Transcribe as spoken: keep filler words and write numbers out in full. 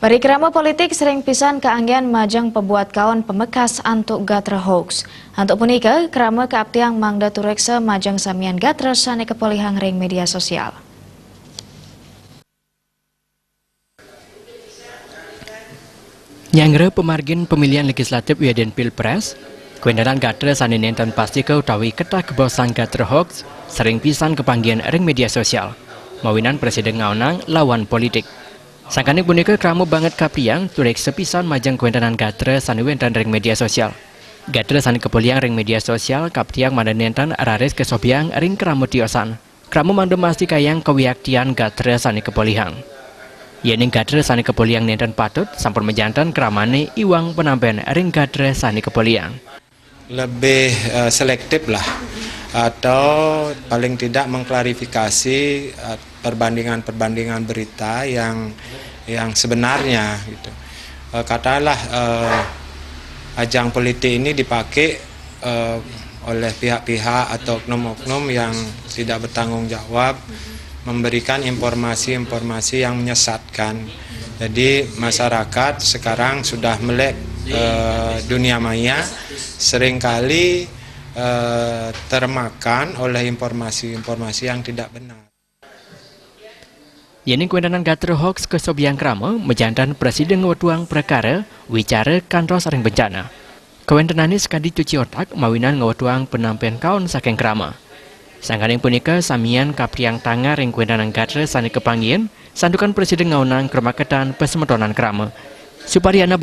Ri krama politik sering pisan kaanggén majeng pabuat kaon pamekas antuk gatra hoax. Antuk punika, krama kaaptiang mangda tureksa majeng samian gatra sané kapolihang ring média sosial. Nyanggra pamargin pamilihan legislatif wiadin pilpres, kawéntenan gatra sané nénten pastika utawi ketah kabosang gatra hoax sering pisan kapanggih ring média sosial, mawinan prasida ngaonang lawan politik. Sangkaning punika, krama banget kaaptiang tureksa pisan majeng kawéntenan gatra sané wénten ring média sosial. Gatra sané kapolihang ring média sosial kaaptiang mangda nénten raris kasobiang ring krama tiosan. Krama mangda mastikayang kawiaktian gatra sané kapolihang. Yéning gatra sané kapolihang nénten patut, sampun majanten kramané iwang panampén ring gatra sané kapolihang. Lebih eh, selektif lah, atau paling tidak mengklarifikasi eh, perbandingan-perbandingan berita yang yang sebenarnya gitu. Eh, katakanlah eh, ajang politik ini dipakai eh, oleh pihak-pihak atau oknum-oknum yang tidak bertanggung jawab memberikan informasi-informasi yang menyesatkan. Jadi masyarakat sekarang sudah melek eh, dunia maya, seringkali eh, termakan oleh informasi-informasi yang tidak benar. Yéning kawéntenan gatra hoax kasobiang krama, majanten prasida ngwetuang prekara wicara kantos ring bencana. Kawéntenané sakadi cuci otak mawinan ngwetuang panampén kaon saking krama. Sangkaning punika, samian kaaptiang tangar ring kawéntenan gatra sané kapanggih, santukan prasida ngaonang krumaketan pasemetonan krama. Supariyana